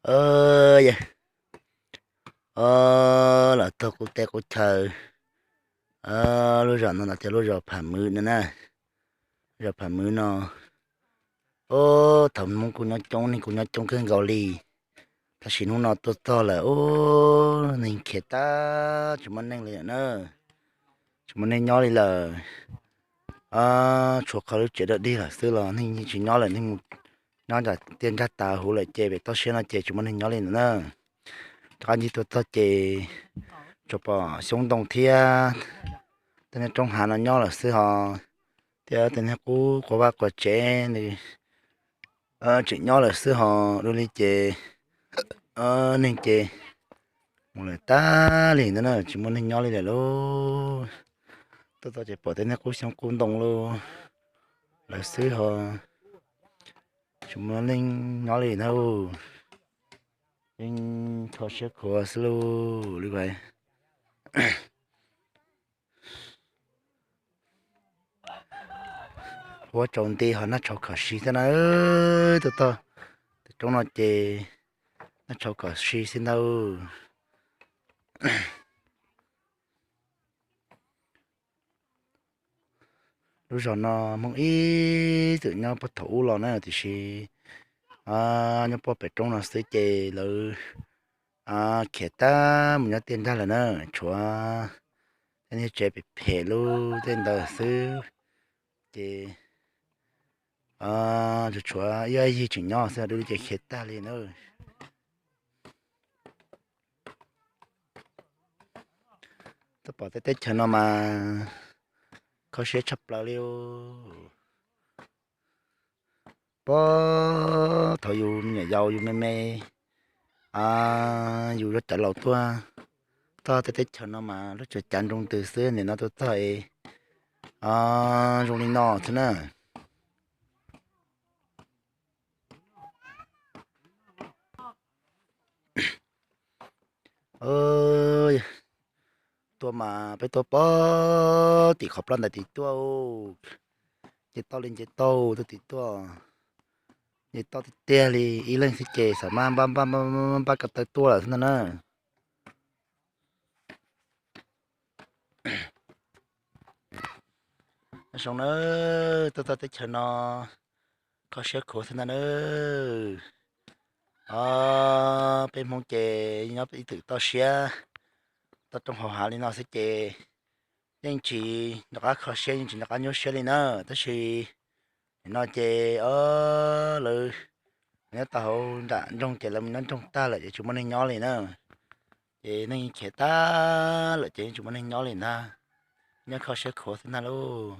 Yog, lawv tuag qub teb qub chaw. Lub zos no tias lub zos Pham Mwv no na. Zos Pham Mwv no, thaum Hmoob kuj nyob coob, neeg kuj nyob coob kawg nkaus li. Tab sis hnub no tuaj txog lawm, ub, neeg khiav tag, tsis muaj neeg li lawm na. Tsis muaj neeg nyob li lawm. Tshuav qhov lub tsev dawb dig lawm xwb los neeg yeej tsis nyob lawm, neeg mus nyob nram tiaj nrag tas huv lawm ces pem toj siab no ces tsis muaj neeg nyob li lawm na. Rov qab ncig tuaj txog ces tsuas pom xyoob ntoo thiab tej niag roob hav no nyob lawm xwb hos, thiab tej niag qub quas vaj quas tsev nws tseem nyob lawm xwb hos, dua li ces neeg ces mus lawm tag li ntawd na, tsis muaj neeg nyob li lawm lauj. Tuaj txog ces pom tej niag qub xyoob qub ntoo lauj, lawm xwb hos, tsis muaj neeg nyob li na. Yeej kho siab khuav xwb lauj li. Huab tsaus nti hos nag tshauv khov si thiab na. Tuaj txog tim roob no ces nag tshauv khov si xwb ntag. Lub zos no Hmoob ib txwm nyob puag thaum ub los na, tiam sis nyob puag pem roob no xwb ces lawv khiav tag mus nyob tiaj nrag lawm na. Tshuav tej niag tsev phem phem lub tej ntawd xwb, ces tshuav ib yig tseem nyob xwb, dua li ces khiav tag li na. Tuaj pom tej teb chaws no mas kho siab tshaj plaws li. Puag thaum yus me nyuam yaus yus me me, yus cov laus tuaj txog tej teb chaws no mas lub tsuas cav nroo ntws xwb, nim no tuaj txog es zoo li no xwb na. Tuaj mas peb tuaj puag tim qhov plaj ntawd tim tuaj, nce toj li nce toj tuaj tim tuaj, nce toj tiag tiag li, ib leeg xwb ces xav mas npaj npaj npaj ko taw tuaj lawm xwb ntag na. Zoo na, tuaj txog teb chaws no kho siab khuav xwb ntag na. Peb Hmoob ces nyob ib txwm toj siab, toj roob hauv hav li no xwb ces yeej tsis nco qab kho siab, yeej tsis nco qab nyuaj siab li na. Tab sis nim no ces lawv nyob tau hauv nram nroog ces lawv mus nyob nroog tag lawm ces tsis muaj neeg nyob li na. Ces neeg yeej khiav tag lawm ces yeej tsis muaj neeg nyob li ntag. Nyob kho siab khuav xwb ntag lauj.